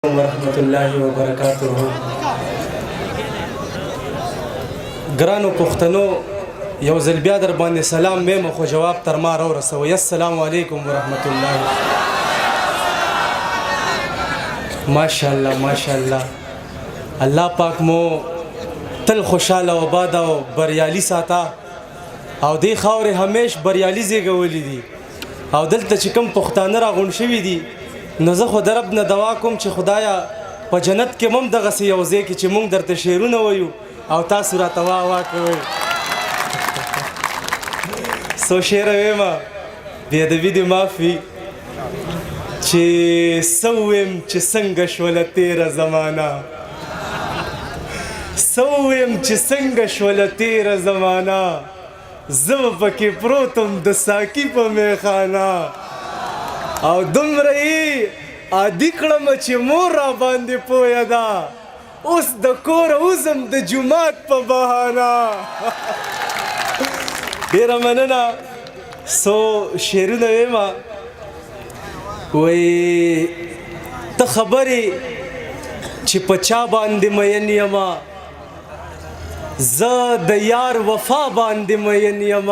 ورحمت الله وبرکاته. ګرانو پښتنو، یو ځل بیا در باندې سلام ویم، خو جواب تر ما راورسوئ. السلام علیکم ورحمت الله. ماشاءالله ماشاءالله، الله پاک مو تل خوشاله او آباد او بریالي ساته، او دې خاورې همیش بریالي زیږولي دي. او دلته چې کوم پښتانه راغونډ شوي دي، نو زه خو د رب نه دعا کوم چې خدایا په جنت کې مم دغسې یو ځای کې چې مونږ درته شعرونه وایو او تاسو راته وا وا کوئ. څو شعره وایم، بې ادبي دې معاف وي، چې څه ووایم چې څنګه شوله تېره زمانه، څه ووایم چې څنګه شوله تېره زمانه، زه به پکې پروت وم د ساکي په میخانه، او دومره یې عادي کړم چې مور را باندې پوهه ده، اوس د کوره وځم د جومات په بهانه. ډېره مننه. څو شعرونه وایم. وایي ته خبرې چې په چا باندې مین یم، زه د یار وفا باندې مین یم،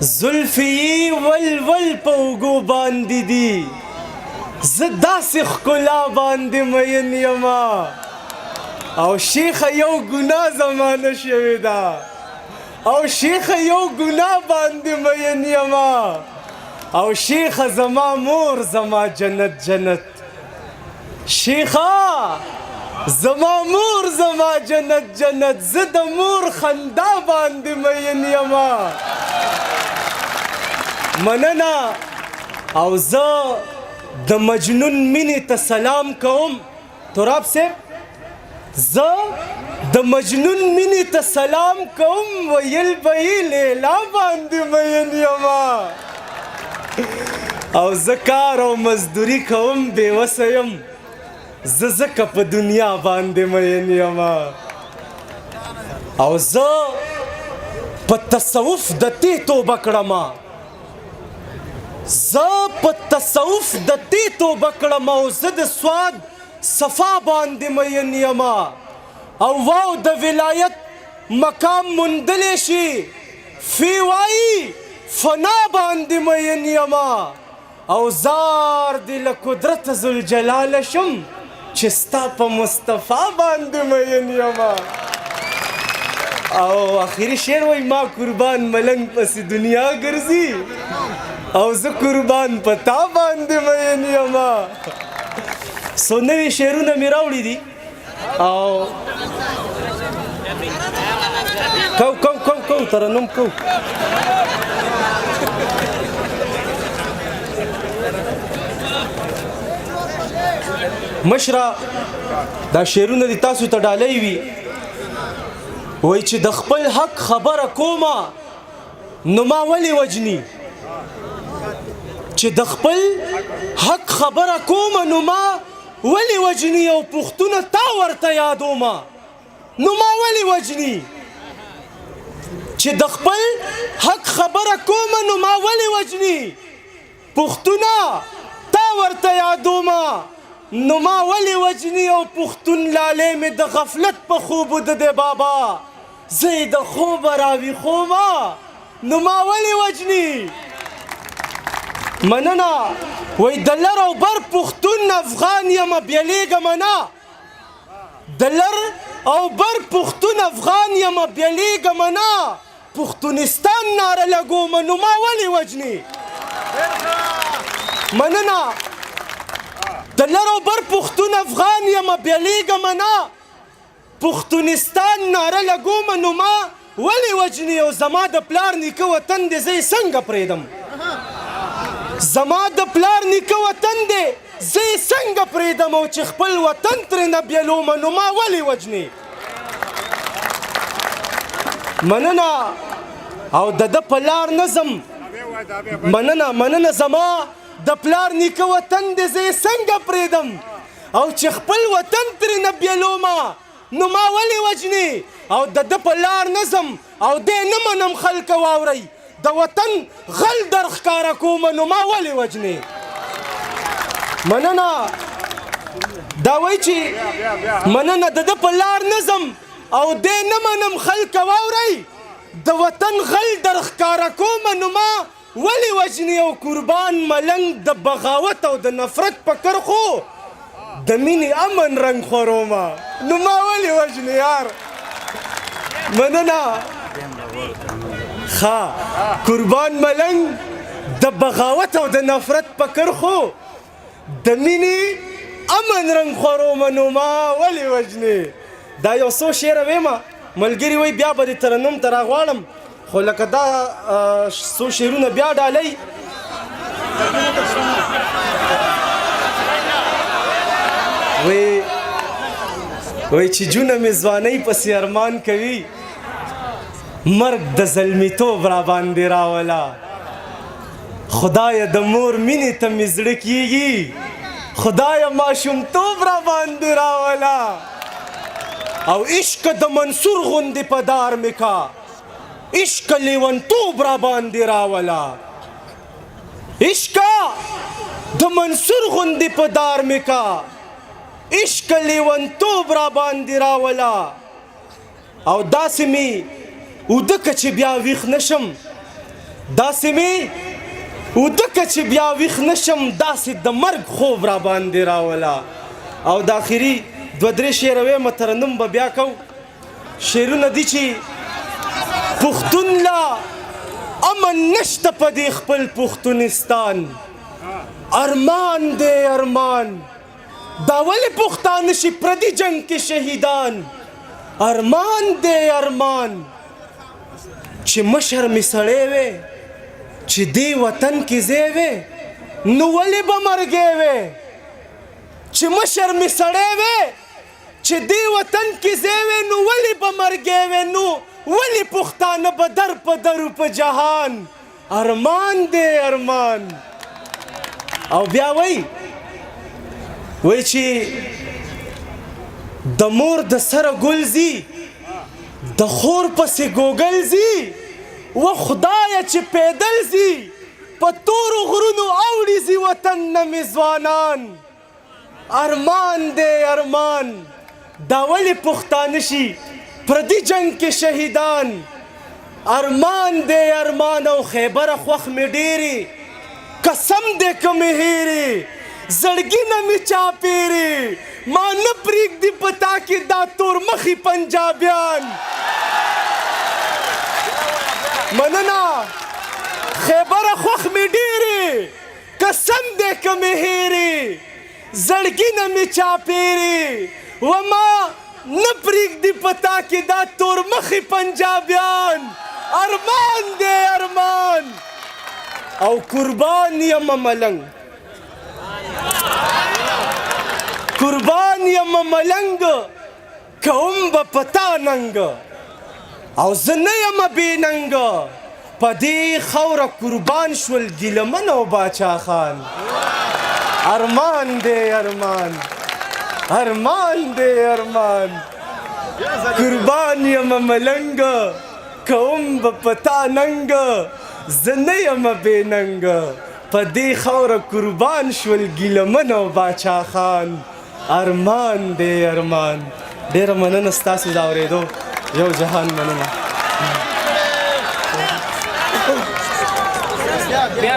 زلفې یې ول ول په اوږو باندې دي، زه داسې ښکلا باندې مین یم، او شیخه یو ګناه زمانه شوې ده، او شیخه یو ګناه باندې مین یم، او شیخه زما مور زما جنت جنت، شیخه زما مور زما جنت جنت، زه د مور خندا باندې مین یم. مننه. او زه د مجنون مینې ته سلام کوم. تراب صاحب، زه د مجنون مینې ته سلام کوم، ویل به یې لیلا باندې مین یم، او زه کار او مزدوري کوم، بېوسه یم زه ځکه په دنیا باندې مین یم، او زه په تصوف د تی توبه کړم، زه په تصوف د تی توبه کړم، او زه د سواد صفا باندې مین یم، او واو د ولایت مقام موندلی شي، فی وایي فنا باندې مین یم، او زار دې له قدرت ذوالجلاله شم چې ستا په مصطفی باندې مین یم. او اخري شعر وایي، ما قربان ملنګ پسې دنیا ګرځي، او زه قربان په تا باندې مین یم. څو نوي شعرونه مې راوړي دي. او کو کو کو کو ترنم کو. مشره، دا شعرونه دي تاسو ته ډالۍ وي. وایي چې د خپل حق خبره کومه نو ما ولې وجني، چې د خپل حق خبره کومه نو ما ولې وجني، او پښتونه تا ورته یادومه نو ما ولې وجني، چې د خپل حق خبره کومه نو ما ولې وجني، پښتونه تا ورته یادومه نو ما ولې وجني، او پښتون لالی مې د غفلت په خوب وده دی بابا، زه یې د خوبه راویښومه نو ما ولې وجني. مننه. وایي د لر او بر پښتون افغان یم، بېلېږم نه، د لر او بر پښتون افغان یم، بېلېږم نه، پښتونستان ناره لګومه نو ما ولې وجني. مننه. د لر او بر پښتون افغان یم، بېلېږم نه، پښتونستان ناره لګومه نو ما ولې وجني، او زما د پلار نیکه وطن دی، زه یې څنګه پرېږدم، زما د پلار نیکه وطن دی، زه یې څنګه پرېږدم، او چې خپل وطن ترېنه بېلومه نو ما ولې وجني. مننه. او د ده په لار نه ځم. مننه مننه. زما د پلار نیکه وطن دی، زه یې څنګه پرېږدم، او چې خپل وطن ترېنه بېلومه نو ما ولې وجني، او د ده په لار نه ځم او دی نه منم، خلکه واورئ، د وطن غل در ښکاره کومه نو ما ولې وجني. مننه. دا وایي چې مننه د ده په لار نه ځم او دی نه منم. خلک واورئ، د وطن غل در ښکاره کومه، نو ما ولې وژني؟ او قربان ملنګ د بغاوت او د نفرت په کرښو د مینې امن رنګ خورومه، نو ما ولې وژني یار؟ مننه. ښه، قربان ملنګ د بغاوت او د نفرت په کرښو د مینې امن رنګ خورومه، نو ما ولې وژني؟ دا یو څو شعره ویمه، ملګري وایي بیا به دې ترنم ته راغواړم، خو لکه دا څو شعرونه بیا ډالۍ. وی چې جونه مې ځوانۍ پسې ارمان کوي، مرګ د زلمیتوب را باندې راوله. خدایه د مور مینې ته مې زړه کیږي، خدایه ماشومتوب را باندې راوله. او عشق د منصور غوندې په دار مې کا، عشق لیونتوب را باندې راوله. عشق د منصور غوندې په دار مې کا، عشق لیونتوب را باندې راوله. او داسې مې اوده که چې بیا ویښ نشم، داسې مې اوده که چې بیا ویښ نشم، داسې د مرګ خوب را باندې راوله. او د اخري دوه درې شعره وایم، ترنم به بیا کو. شعرونه دي چې پښتون لا امن نشته په دې خپل پښتونستان، ارمان دی ارمان، دا ولې پښتانه شي پردي جنګ کې شهیدان؟ ارمان دی ارمان، چې مشر مې سړی وی، چې دې وطن کې ځای وی، نو ولې به مرګی وی؟ چې مشر مې سړی وی، چې دې وطن کې ځای وی، نو ولې به مرګی وی؟ نو ولې پښتانه به در په درو په جهان؟ ارمان دی ارمان. او بیا وایي چې د مور د سره ګل ځي، د خور پسې ګوګل ځي، و خدایه چې پیدل ځي، په تورو غرونو اوړي ځي وطن نه مې ځوانان. ارمان دی ارمان، دا ولې پښتانه شي پردي جنګ کې شهیدان؟ ارمان دی ارمان. او خیبره خوښ مې ډېرې، قسم دی که مې هېرې، زړګي نه مې چاپېرې، ما نه پرېږدي په تا کې دا تورمخي پنجابیان. مننه. خیبره خوښ مې ډېرې، قسم دی که مې هېرې، زړګي نه مې چاپېرې، و ما نه پرېږدي په تا کې دا تورمخي پنجابیان. ارمان دی ارمان. او قربان یم ملنګ، قربان یم ملنګ، کوم به په تا ننګ، او زه نه یم بې ننګ، په دې خاوره قربان شول ګیلمن او باچا خان. ارمان دی ارمان، ارمان دی ارمان، قربان یم ملنګ، کوم به په تا ننګ، زه نه یم بې ننګ، په دې خاوره قربان شول ګیلمن او باچا خان. ارمان دی ارمان. ډېره مننه ستاسو د اورېدو، یو جهان مننه.